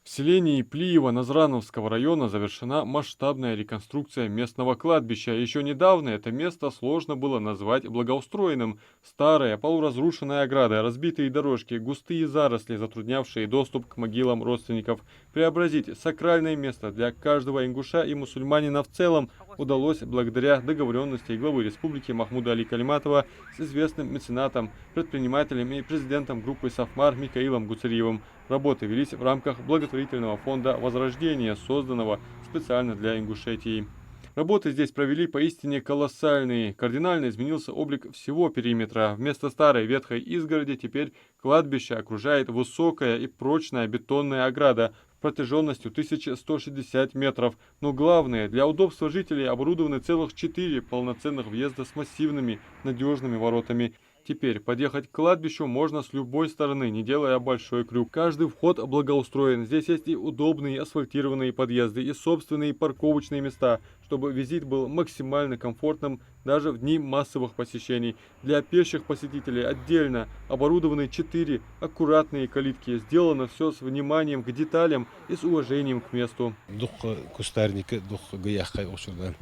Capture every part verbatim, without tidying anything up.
В селении Плиево Назрановского района завершена масштабная реконструкция местного кладбища. Ещё недавно это место сложно было назвать благоустроенным. Старая полуразрушенная ограда, разбитые дорожки, густые заросли, затруднявшие доступ к могилам родственников. Преобразить сакральное место для каждого ингуша и мусульманина в целом удалось благодаря договорённости главы республики Махмуда-Али Калиматова с известным меценатом, предпринимателем и президентом группы «Сафмар» Микаилом Гуцериевым. Работы велись в рамках благотворительного фонда «Возрождение», созданного специально для Ингушетии. Работы здесь провели поистине колоссальные. Кардинально изменился облик всего периметра. Вместо старой ветхой изгороди теперь кладбище окружает высокая и прочная бетонная ограда протяжённостью тысяча сто шестьдесят метров. Но главное, для удобства жителей оборудованы целых четыре полноценных въезда с массивными, надёжными воротами. Теперь подъехать к кладбищу можно с любой стороны, не делая большой крюк. Каждый вход благоустроен. Здесь есть и удобные асфальтированные подъезды, и собственные парковочные места, чтобы визит был максимально комфортным даже в дни массовых посещений. Для пеших посетителей отдельно оборудованы четыре аккуратные калитки. Сделано всё с вниманием к деталям и с уважением к месту. Дукха кустарника, дукха га яьккхай укх чура.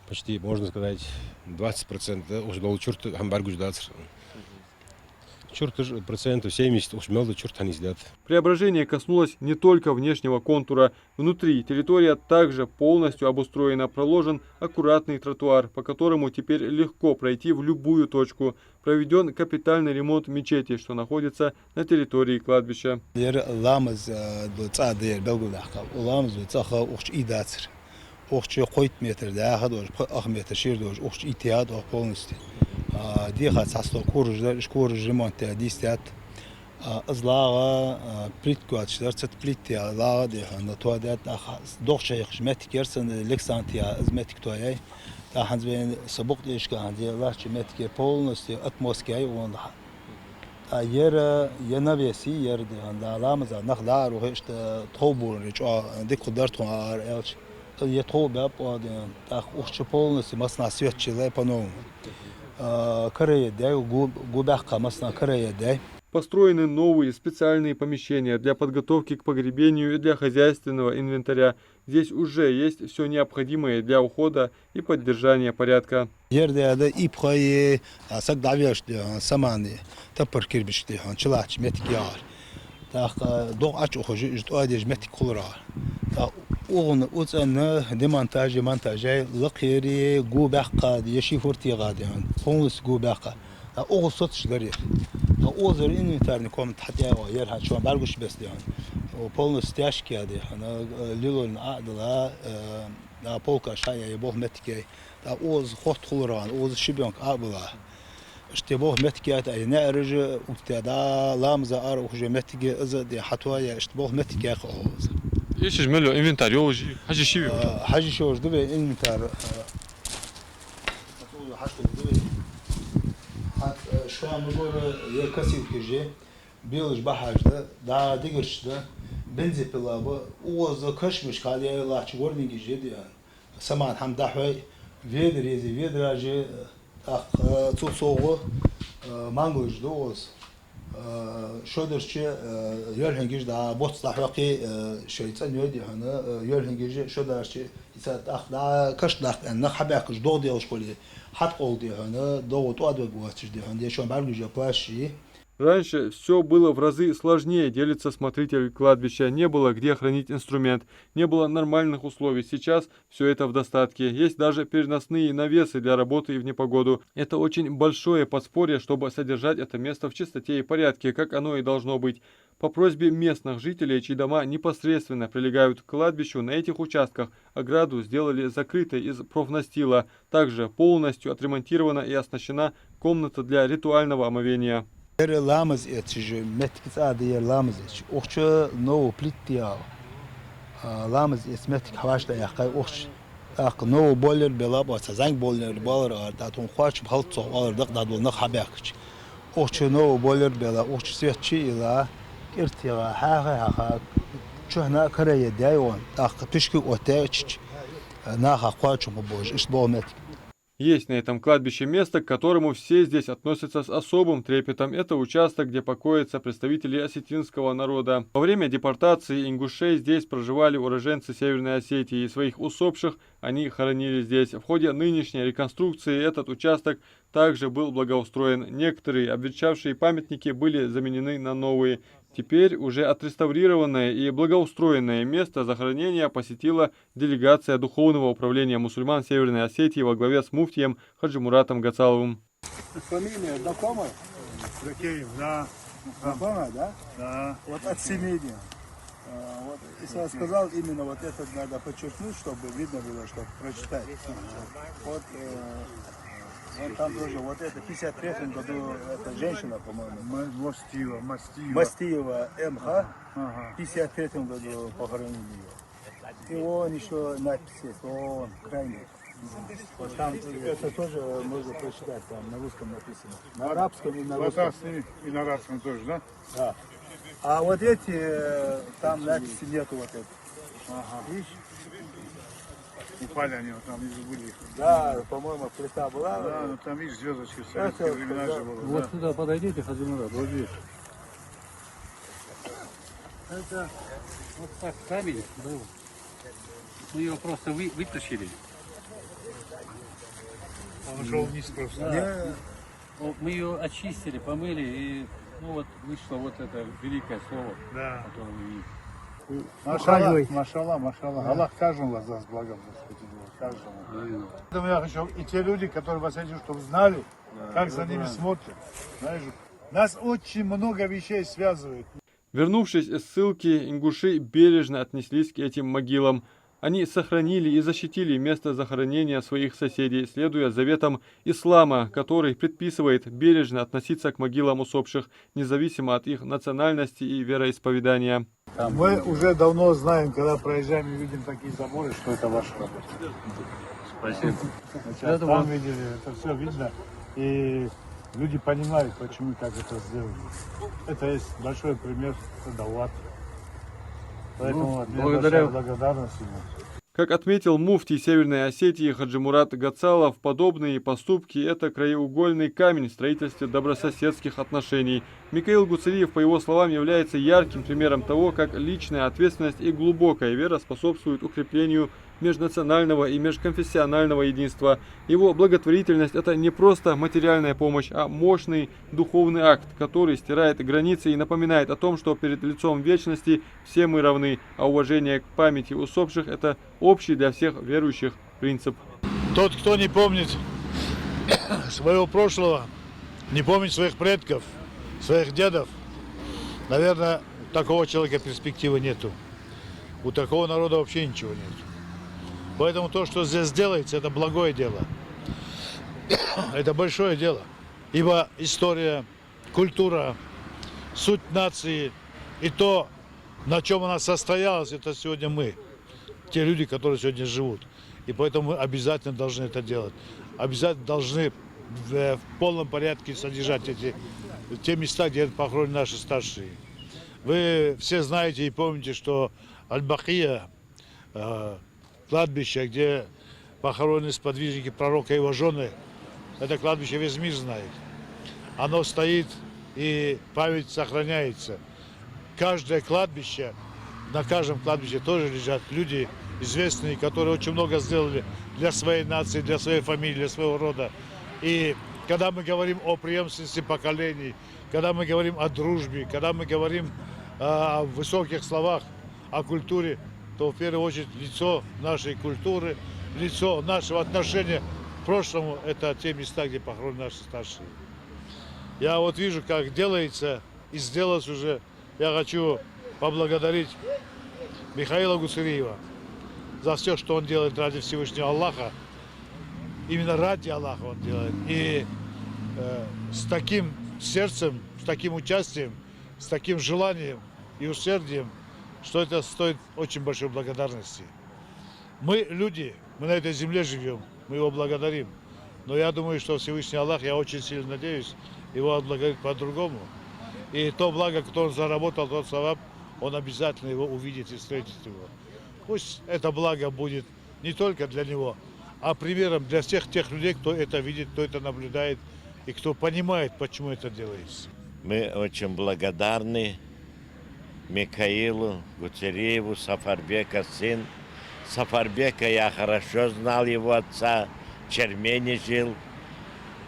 Почти, можно сказать, двадцать процентов укх чу дола чурт хӀама бӀаргагуш дацар. Чурташ процентов семьдесят укх чу мел дола чурт хьанийсдаьд. Преображение коснулось не только внешнего контура. Внутри территория также полностью обустроена, проложен аккуратный тротуар, по которому теперь легко пройти в любую точку. Проведён капитальный ремонт мечети, что находится на территории кладбища. Ер ламаз, э, дола цӀа да ер белгалдаьккха. Укх ламаза цӀагӀа укх чу ийдацар. Укх чу кхойтта метр дӀаьха долаш, пхи-, ах метр шера долаш, укх чу ийттаяьд оаха полностью. А, дехар цхьа стол кораж дар, уж кораж ремонт даь, дийстад. А, из лагӀа, а, плитка йоацаш дар, цу плитка лагӀа, дий хьона, тоадаьд, тӀаккха догӀа чу хьекхаш моттиг яр цун, лексант я из моттиг тоаяьй. ТӀаккха хӀанз вайна са букъ тӀехьашка хӀанз латтача моттиге полностью отмостка яьй укхунна. ТӀаккха ер, ер навес я ер, дий хьона, ламаза нах дӀаарахьа, иштта тхов болаш чӀоагӀа дика хургдар тхона ара аьлча. Ер тхов баьб оаха, дий хьона, тӀаккха укх чу полностью массанахьа свет чуллай по-новому. А, караяргьяй, гу-, гу баьккха массанахьа караяргьяй. Построены новые специальные помещения для подготовки к погребению и для хозяйственного инвентаря. Здесь уже есть всё необходимое для ухода и поддержания порядка. Ер да, да, ипхои, а, саг дӀавеш, дий хьона, самани, таппар кирбача, дий хьона, чулоацаш моттиг яр. ТӀаккха догӀа Ӏочуухаш, уж тӀоадеш моттиг хулар. ТӀаккха укхун уцӀанна демонтажи, монтажи, лакхери, гу баьккха, я ши фут тӀагӀа, дий хьона, полностью гу баьккха. ТӀаккха укхаза соцаш дар ер. ТӀаккха укхазара инвентарный комната хьатӀаяьй оаха, ер хьа чу бӀаргагуш бесса, дий хьона. О, полностью стяжка я, дий хьона, э, лилолна Ӏодилла, э, а, полкаш хьаяь, болх моттиг яьй. ТӀаккха укхаза хотта хулар, укхаза шибёнка Ӏобилла. Иштта болх моттиг яьй, тӀаккха наӀараш оттаяь, ламаза ара ухаш моттиг я из, дий, хьатоаяь, иштта болх моттиг яьй укхаза. Эшаш мел йола инвентарь йолаш, хьажа ши ве? А, хьажа ши йолаш да вай инвентарь, а, Хьа, э, шоана гора е косилкаш я, белаш бахьаш да, дӀа дигарча да, бензопила ба, укхаза кашамашка хьалъяьй латтача горнигаш я, дий хьона. Саман хӀама дӀахьой, ведар еза, ведараш я, тӀаккха цул совгӀа, э, мангалаш да укхаза. Э, шо дарча, э, йоьлхьангаш дӀа боцца дӀахьокхий, э, шоай цӀенйой, дий хьона, э, йоьлхьангаш шо дарча, ица тӀаккха дӀа каш даккха аьнна, нах хьабаьхкача догӀа делаш хуле, хьатӀакъовл, дий хьона, догӀа тӀоадваргвоацаш, дий хьона, дешон бӀаргагуш я плащи. Раньше всё было в разы сложнее, делится смотритель кладбища. Не было где хранить инструмент, не было нормальных условий. Сейчас всё это в достатке. Есть даже переносные навесы для работы и в непогоду. Это очень большое подспорье, чтобы содержать это место в чистоте и порядке, как оно и должно быть. По просьбе местных жителей, чьи дома непосредственно прилегают к кладбищу, на этих участках ограду сделали закрытой из профнастила. Также полностью отремонтирована и оснащена комната для ритуального омовения. Ер ламаз эцаш моттиг, цӀа да ер ламаз эцаш. Укх чу новая плита я, а, ламаз эца моттиг хьавӀашагӀъяьккхай укх чу. ТӀаккха новый бойлер белаб оаха, цхьа зӀамига бойлер балар ара, тӀаккха тхона кхоачам хилац цох оалар, дакъа дӀадола нах хьабаьхкача. Укх чу новый бойлер бела, укх чу свет чуйилла, кӀиртегӀа хьаха-хьаха, чухьнахьа караяргьяй укхун, тӀаккха пишкаш оттаяьй чу, наха кхоачам хургболаш, иштта бола моттиг. Есть на этом кладбище место, к которому все здесь относятся с особым трепетом. Это участок, где покоятся представители осетинского народа. Во время депортации ингушей здесь проживали уроженцы Северной Осетии, и своих усопших они хоронили здесь. В ходе нынешней реконструкции этот участок также был благоустроен. Некоторые обветшавшие памятники были заменены на новые. Теперь уже отреставрированное и благоустроенное место захоронения посетила делегация Духовного управления мусульман Северной Осетии во главе с муфтием Хаджимуратом Гацаловым. Фамилия знакомая? Закеев, да. Знакомая, да? Да. Вот от семейства. А, вот, если я сказал именно вот этот, надо подчеркнуть, чтобы видно было, чтобы прочитать. Вот, э, вон там тоже, вот это в пятьдесят третьем году, эта женщина, по-моему. Ма-, Мостиева, Мостиева. Мостиева М Х. Ага. В пятьдесят третьем году похоронили ее. И вон ещё надпись есть, вон, крайний. Вот там это тоже можно прочитать, там на русском написано. На арабском и на русском. Вот, а, с ними и на арабском тоже, да? Да. А вот эти, э, там надписи нету вот этой. Ага. Видишь? Упали они, вот там внизу были. Да, по-моему, плита была. Да, ну там, видишь, звездочки в советские времена же было. Вот сюда подойдите, Хаджимурат, вот здесь. Это вот так камень был. Мы его просто вы-, вытащили. Он ушёл вниз просто. Да. Не. О, мы её очистили, помыли, и, ну, вот вышло вот это великое слово, да, которое вы видите. Машаллах, машаллах, машаллах. Да. Аллах каждому из вас благом, Господи, каждому. Аминь. Поэтому я хочу, и те люди, которые вас этим, чтобы знали, да, как за ними смотрят. Знаешь, нас очень много вещей связывает. Вернувшись из ссылки, ингуши бережно отнеслись к этим могилам. Они сохранили и защитили место захоронения своих соседей, следуя заветам ислама, который предписывает бережно относиться к могилам усопших, независимо от их национальности и вероисповедания. Мы уже давно знаем, когда проезжаем и видим такие заборы, что это ваша работа. Спасибо. Значит, там видели, это всё видно. И люди понимают, почему и как это сделали. Это есть большой пример, это даъват. Поэтому от меня большая благодарность ему. Как отметил муфтий Северной Осетии Хаджимурат Гацалов, подобные поступки — это краеугольный камень в строительстве добрососедских отношений. Микаил Гуцериев, по его словам, является ярким примером того, как личная ответственность и глубокая вера способствуют укреплению межнационального и межконфессионального единства. Его благотворительность — это не просто материальная помощь, а мощный духовный акт, который стирает границы и напоминает о том, что перед лицом вечности все мы равны, а уважение к памяти усопших — это общий для всех верующих принцип. Тот, кто не помнит своего прошлого, не помнит своих предков, своих дедов, наверное, такого человека перспективы нету. У такого народа вообще ничего нет. Поэтому то, что здесь делается, это благое дело. Это большое дело. Ибо история, культура, суть нации и то, на чём она состоялась, это сегодня мы, те люди, которые сегодня живут. И поэтому мы обязательно должны это делать. Обязательно должны в, в полном порядке содержать эти, те места, где похоронены наши старшие. Вы все знаете и помните, что Аль-Бакия, э, кладбище, где похоронены сподвижники Пророка и его жёны, это кладбище весь мир знает. Оно стоит, и память сохраняется. Каждое кладбище, на каждом кладбище тоже лежат люди известные, которые очень много сделали для своей нации, для своей фамилии, для своего рода. И когда мы говорим о преемственности поколений, когда мы говорим о дружбе, когда мы говорим, а, о высоких словах, о культуре, то в первую очередь лицо нашей культуры, лицо нашего отношения к прошлому — это те места, где похоронены наши старшие. Я вот вижу, как делается и сделалось уже. Я хочу поблагодарить Михаила Гуцериева за всё, что он делает ради Всевышнего Аллаха. Именно ради Аллаха он делает. И, э, с таким сердцем, с таким участием, с таким желанием и усердием, что это стоит очень большой благодарности. Мы люди, мы на этой земле живём, мы его благодарим. Но я думаю, что Всевышний Аллах, я очень сильно надеюсь, его отблагодарит по-другому. И то благо, которое он заработал, тот саваб, он обязательно его увидит и встретит его. Пусть это благо будет не только для него, А примером для всех тех людей, кто это видит, кто это наблюдает и кто понимает, почему это делается. Мы очень благодарны Микаилу Гуцериеву, Сафарбека сын. Сафарбека я хорошо знал, его отца, в Чермени жил.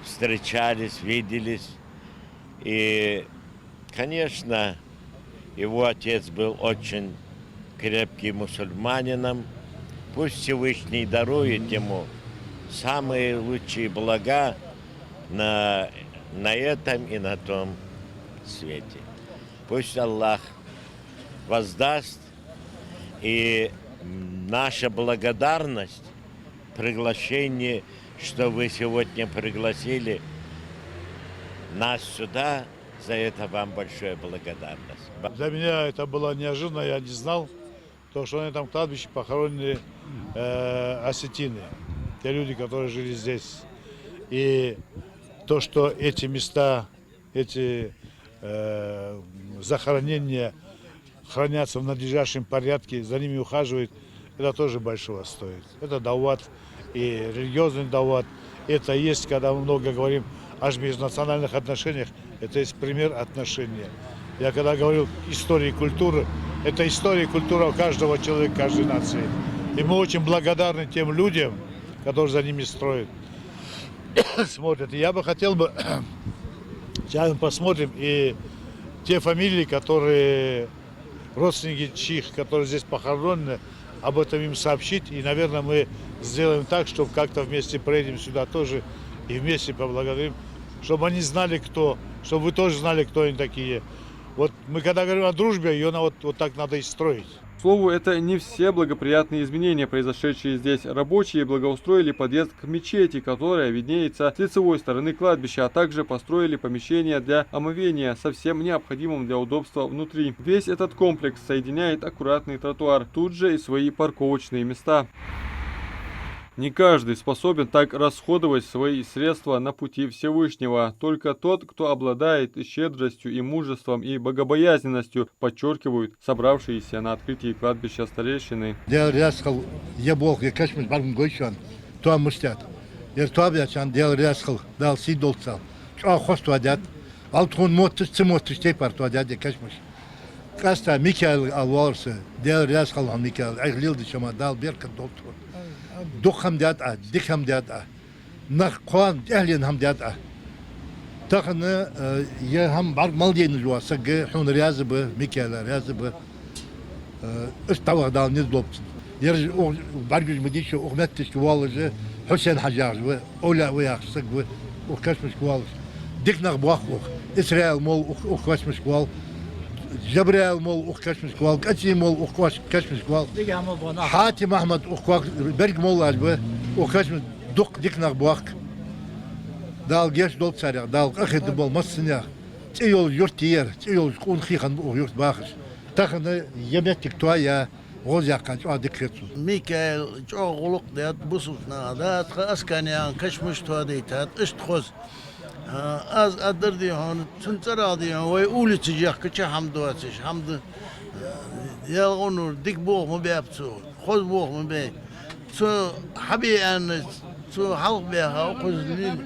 Встречались, виделись. И, конечно, его отец был очень крепким мусульманином. Пусть Всевышний дарует ему самые лучшие блага на, на этом и на том свете. Пусть Аллах воздаст, и наша благодарность, приглашение, что вы сегодня пригласили нас сюда, за это вам большая благодарность. Для меня это было неожиданно, я не знал, то, что они там на кладбище похоронены, э, осетины, те люди, которые жили здесь. И то, что эти места, эти, э, захоронения хранятся в надлежащем порядке, за ними ухаживают, это тоже большего стоит. Это даъват, и религиозный даъват. Это есть, когда мы много говорим о межнациональных отношениях, это есть пример отношения. Я когда говорил истории культуры, это история и культура у каждого человека, каждой нации. И мы очень благодарны тем людям, которые за ними строят, смотрят. И я бы хотел бы, сейчас мы посмотрим, и те фамилии, которые родственники чьих, которые здесь похоронены, об этом им сообщить. И, наверное, мы сделаем так, чтобы как-то вместе проедем сюда тоже и вместе поблагодарим, чтобы они знали, кто, чтобы вы тоже знали, кто они такие. Вот мы когда говорим о дружбе, её на-, вот, вот так надо и строить. К слову, это не все благоприятные изменения, произошедшие здесь. Рабочие благоустроили подъезд к мечети, которая виднеется с лицевой стороны кладбища, а также построили помещение для омовения со всем необходимым для удобства внутри. Весь этот комплекс соединяет аккуратный тротуар, тут же и свои парковочные места. Не каждый способен так расходовать свои средства на пути Всевышнего. Только тот, кто обладает щедростью и мужеством и богобоязненностью, подчеркивают собравшиеся на открытии кладбища старейшины. Даьла раьза хилва, ер болх, ер кашамаш бӀаргагой шоана, тоабаш даьд. Ер тоабаьчарна Даьла раьза хилва, Дала сий долда царна. ЧӀоагӀа хоза тоадаьд. Валлахӏи, тхона мотташ, ца мотташ тайпара тоадаьд ер кашамаш. Къаьстта Микаил ала воаллар са, Даьла раьза хилва хьона, Микаил, Ӏайха леладеча хӀаман Дала беркат долда тхона. Дукха хӀама даьд Ӏа, дика хӀама даьд Ӏа. Нах кхоана тӀехьленна хӀама даьд Ӏа. Тахан, э, ер хӀама бӀарга мел дайна вола саг хьона раьза ба, Микаила раьза ба. Э, иштта дӀаваха Дала низ лолба цунна. Ераш укх бӀаргаш ма дий шо, укх метташка воаллаш, Хьусен-Хьажа яхаш ва, овлияъ ва яхаш саг ва, укх кашамашка воаллаш. Дика нах боахк укх. Исраил-молла укх, укх кашамашка воалл. Жабраил-молла укх кашамашка воалл. Каций-молла укх каш-, кашамашка воалл. Хьатим-Ахьмад укх каш-, берригаш моллаш ба, укх кашамашка дукха дика нах боахк. Дала гешт долда царех, Дала къахетам болба массанех. ЦӀи йолаш юрт я ер, цӀи йолаш къона хьийха ба укх юрт бахаш. Тахан ер моттиг тоаяь, гӀоздаьккха чӀоагӀа дика хет сона. Микаила чӀоагӀа гӀулакх даьд бусалба наха. Да, тха Асканаькъан кашамаш тоадайтад, иштта хоза. А, аз а дар дий хьона, цун цӀерагӀа дий хьона, вай улицаш яхкача хӀама доацаш, хӀама да, ялгӀанур, дика болх ма баьб цо, хоза болх ма баьб. Цо хьабе аьнна, цо хьалха баьха, укхаза лел-,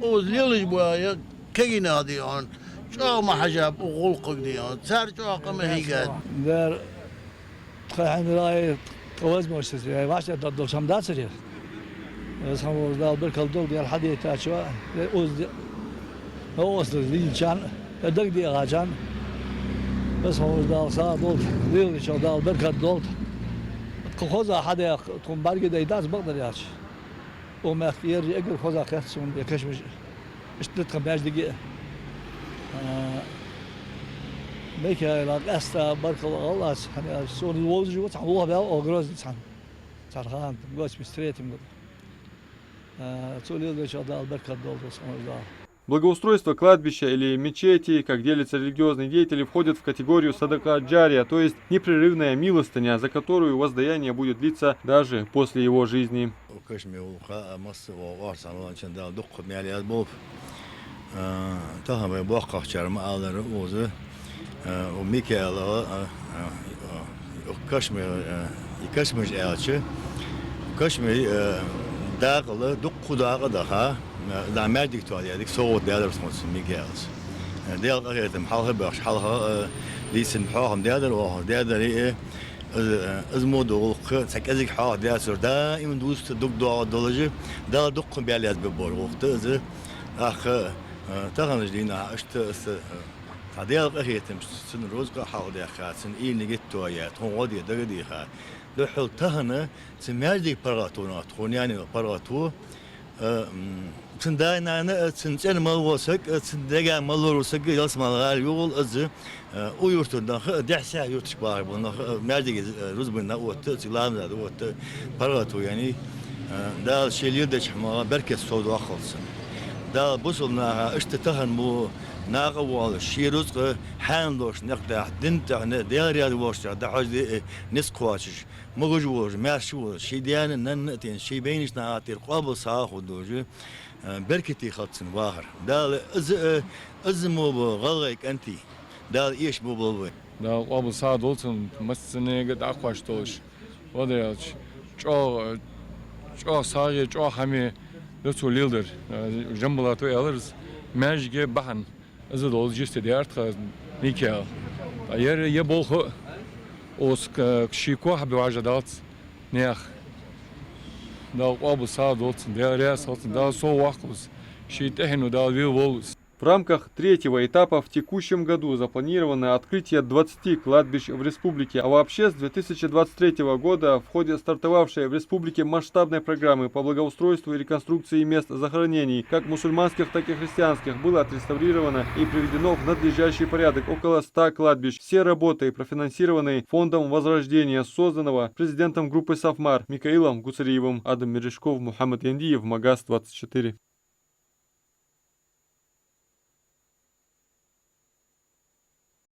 укхаза лелаш бола кагий нах дий хьона, чӀоагӀа ма хьежаб укх гӀулакхага дий хьона, цар чӀоагӀа къа ма хьийгад. Тха хьанрай, тха возможность, вай вӀаштӀехьдаргдолаш хӀама дацар ер. Веза хинна волча Дала беркат долда ер хьадайтачоа, ер озде-, новкъостал дийначарна, ер дагадехачарна. Веза хинна волча Дала сагӀа долда, леладечох Дала беркат долда. Тха хоза хьадаьккха, тхона бӀаргадайдац, бакъдар аьлча. Укх мехка ер эггара хоза хет сона ер кашамаш. Иштта да тха маьждиге а. А, Микаила къаьстта баркал ала аз, хӀана аьлча, сона вовзаш ва цхьан вухабаьл, оха Грозне цхьан, цхьан хана, в восемьдесят третьем году. А, цо леладечох Дала беркат долда, веза хинна волча Дала. Благоустройство кладбища или мечети, как делятся религиозные деятели, входит в категорию садака джария, то есть непрерывная милостыня, за которую воздаяние будет длиться даже после его жизни. Укх кашамаш укхаза а масса а вола орцахьа валчун Дала дукха маьл яз болба. А, тахан вай боккхагӀчар ма аллара укхаза, а, укх Микаила, а, а, укх кашамаш, а, и кашамаш аьлча, кашамаш, а, Дакъала дукха дакъа даха, э, да маьждиг тоадаьдиг совгӀат даьдар сона цу Микаила. Э, Даьла къахетам хьалха баьхаш, хьалха, э, дийцина хьехам даьдар оаха, даьдар и, э, из, э, из мо да гӀулакх, цхьа кӀезига хьехам даьцар, даим дувца дуг доагӀа долаш, Дала дукха баьлла язбе бор гӀулакх да из, тӀаккха, э, таханарча дийнахьа иштта, иштта, э, цхьа Даьла къахетамца цун рузкъа хьалха даьха, цун ийна геттоя, тхона гӀо де дага дийха. Духхьал тахан цу маьждига паргӀато нах, тхона яьнна паргӀато, э, м, цун дай-нана, э, цун цӀен мел вола саг, э, цун дега мел лору саг, ялсмала гӀала югӀал из, э, у юртара нах, э, дехьа-сехьа юрташка бахар бола нах, э, маьждиге, э, рузбанна отта, цу ламаза отта, паргӀато яьннай, э, Дала ший леладеча хӀамах беркат совдоаккхалда цунна. Дала бусалба наха иштта тахан мо накъавоалаш, ший рузкъа хьаьнала долаш никъ дахьа, дина тӀехьа, Даьла раьза волча тӀехьа дӀахьожаде, э, низ кхоачаш, могаш волаш, маьрша волаш, ший даьна-нанна а тена, ший байнача наха тӀера къоабал сагӀа хургдолаш, э, беркате хилда цун вахар. Дала из, э, из мо ба гӀалгӀай кӀантий, Дала эшам болба вай. Дала къоабал сагӀа долда цун, массанега дӀакхоачаш долаш. Вадаралч, чӀоагӀа, чӀоагӀа сагӀа, чӀоагӀа хӀама да цо леладер. Э, Жамбулата аьлар из, маьждиге бахьан. Из долаш йисте даьр тха Микаила. Ер я болх а, оцу к-, ший кохьа бе вӀажа далц наьха. Дала къоабал сагӀа долда цун, Даьла раьза хилва цунна, Дала совваккхалва из, ший тӀехьено Дала ве волва из. В рамках третьего этапа в текущем году запланировано открытие двадцати кладбищ в республике, а вообще с две тысячи двадцать третьего года в ходе стартовавшей в республике масштабной программы по благоустройству и реконструкции мест захоронений, как мусульманских, так и христианских, было отреставрировано и приведено в надлежащий порядок около ста кладбищ. Все работы профинансированы фондом Возрождения, созданного президентом группы Сафмар Микаилом Гуцериевым. Адам Мережков, Мухаммад Яндиев, Магас двадцать четыре.